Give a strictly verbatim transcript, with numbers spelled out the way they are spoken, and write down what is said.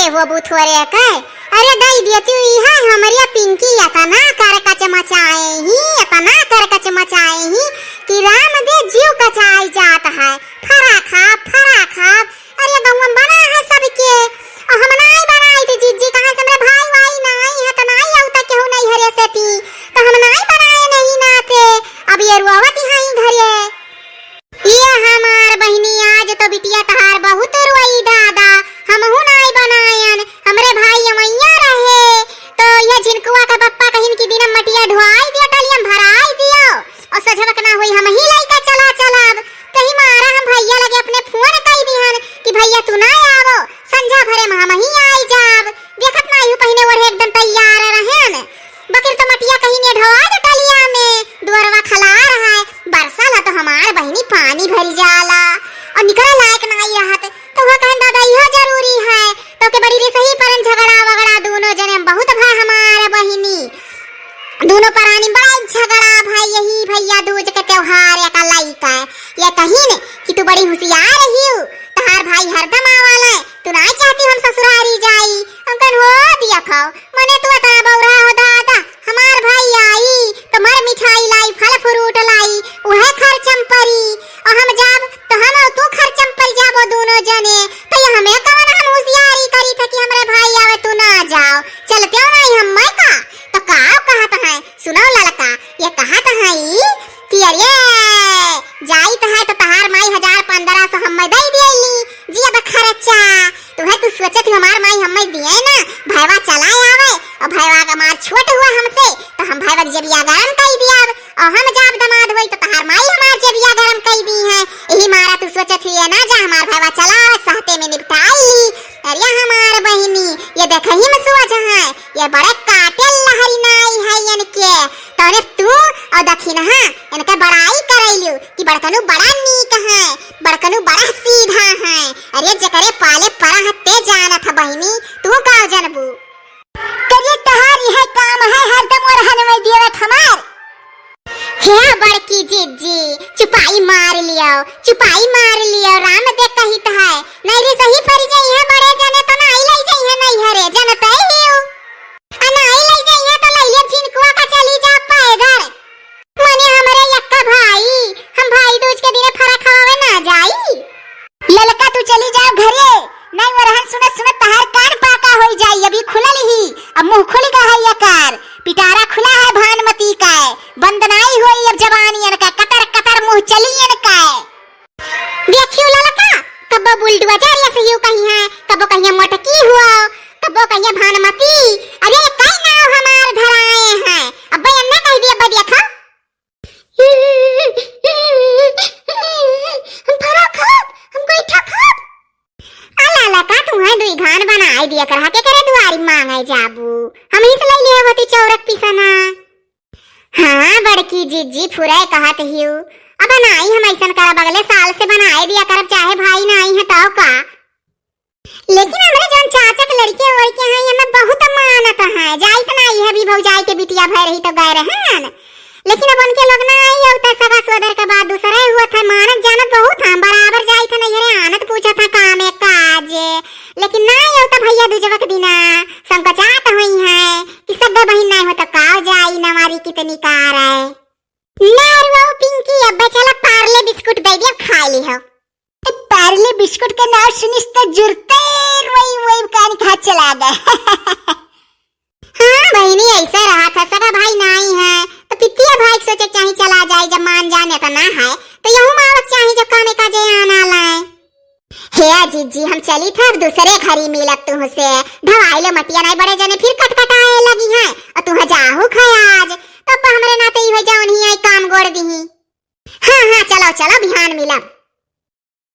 वो बुथुअरे के, अरे दई दिया तू, इहे हमरिया पिंकी एतना करकच मचाए ही, एतना करकच मचाए ही कि राम दे जीव कचाई जात है। फरा खाब, फरा खाब, अरे गौवा में बना है सबके, और हम नाई बनाई थी जिज्जी, कहाँ से हमरे भाई वाई नाई है, तो नाई आऊ तो केहू नहीं हरे से थी, तो हम नाई बनाए नहीं नाते, अब ये रोवत है घरे। ये हमार बहिनी, आज तो बिटिया तहार बहुत रोई दादा, हमहू नाई बनायन, हमरे भाई अमैया रहे, तो ये झिनकुआ का पप्पा कहिन कि दिनम मटिया ढुआई दिया, टलियम भराई दियो, और सझवक ना होई हम ही लइका चला चलब, तही मारा हम भैया लगे अपने फोन कई दिहन कि भैया तू ना आवो, संझा भरे में हम ही आई जाब। देखत नाई हूँ पहिने ओढ़े एकदम तैयार रहेन, बकिर तो मटिया कहीं ने ढोआ के टलिया में, दुअरवा खलार है, बरसल है तो हमार बहिनी पानी भर जाला और निकले लायक नाई रहत। तो वह कहन दादा यह जरूरी है, तो के बड़ी रिसही परन झगड़ा वगड़ा दोनों जने बहुत भा हमार बहिनी, दोनों परानी बड़ा झगड़ा भाई, यही भैया दूज के त्योहार या का लइका है। ये कहिन कि तू बड़ी होशियार रही हो, तहार भाई हरदम आवाला है, तू ना चाहती हम ससुरारी जाई। हम कहन हो दिया खाओ, मने तू अतना बौरा हो दादा, हमार भाई आई तो मर मिठाई लाई, फल फ्रूट लाई, उहे खर्चम परी, और हम जाब तो हम और तू खर्चम पड़ जाबो दोनों जने। तो ये हमें कवन हम होशियारी करी था कि हमरे भाई आवे तू ना जाओ, चलते हो नहीं हम मैं का? तो का कहत है, सुनो ललका, ये कहत है ई कि अरे जाइत है तो तहार माई हजार पन्द्रह सौ हमें दे दियली, जिया बा खर्चा। तो है तू सोचत हो हमार माई हमें दिए ना, भैवा चला आवे, और भैवा का मार छोट हुआ हमसे, तो हम भैवा के जेबिया गरम कई दिया, और हम जाब दमाद होई तो तहार माई हमार जेबिया गरम कई दी है। यही मारा तू सोचत हुई है ना जा हमार भैवा चला आवे, सहते में निपटाई ली। अरे हमार बहिनी, ये देखही में सोच है, ये बड़े काटे लहरी नाई है इनके, तौने तू और दखिनहा इनके बड़ाई करैलू कि बड़कनू बड़ा नीक है, बड़कनू बड़ा सीधा है। अरे जेकरे पाले परा है ते जानत है बहिनी, तू का जनबू? करिए तहार यह काम है, हरदम ओरहन में दियवत हमार। हे बड़की जिज्जी, चुपाई मार लियो, चुपाई मार लियो, राम दे कहित है, नहीं रे सही परी जाई है, बड़े जने तो नाई लई जाई है, नहीं हरे जनते ही हो। आ नाई लई जाई है तो लइले झिनकुआ का चली जा पैदल। मने हमरे यक्का भाई, हम भाई दूज के दिने फरा खवावे ना जाई। ललका तू चली जाओ घरे, नहीं वरहन सुनत सुनत तहार कान पाका होई जाई, अभी खुलल ही, अब मुंह खुल गा है यकार, पिटारा खुला है भानमती का, बंद नाई होई अब जबानी इनका, कतर कतर मुंह चली इनका। देखियो ललका, कबो बुलडोजर या सही कहीं है, कबो कहीं मोटकी हुआ, कबो कहीं भानमती। अरे कई नाव हमार धराए हैं, अब भाई अन्ना कह दिया, अब देखा। हम फरा खाब, हम गोइठा खाब। आ ललका, तुहें दुई घान बनाए दिया कर, हके करे दुआरी मांगे जाबू। हम ही से ले लिए होती चौरक पिसना। हाँ, बड़की जिज्जी फुरे कहत हियू। अब नाई हम ऐसन करब, अगले साल से बनाए दिया करब, चाहे भाई नाई है तौ का। लेकिन हमरे जौन चाचा के लड़के वड़के हैं, ये में बहुत मानत हैं, जाइत नाई है, भी भौजाई के बिटिया भय रही तो गए रहन। लेकिन अब उनके लोग ना आई, अब तो सगा सोदर के बाद दूसरा ही हुआ था, मानत जानत बहुत हैं, बराबर जाइत नहीं रे, आनत पूछत हैं काम एक काज। लेकिन ना आई, अब तो भैया दूजवा के दिना संकोचात हुई हैं कि सगा बहिन ना हो तो का जाई, नवारी कितनी कार है। ना रे वो पिंकी, अब चला पार्ले बिस्कुट दे दिया, खा ली हो। ए, पार्ले बिस्कुट के नाम सुनिस तो जुरते रोई, वही कान के हाथ चला गए। हाँ बहिनी, ऐसा रहा था, सगा भाई नाई है, तो पितिया भाई के सोचे के चाही चला जाए, जब मान जाने तो ना है, तो यहू मावक चाही जब कामे काजे आना लाए। हे जिज्जी, हम चली था, अब दूसरे घरी मिलत तुहसे, ढवाई लो मटिया नाई, बड़े जने फिर कटकटाए लगी हैं, और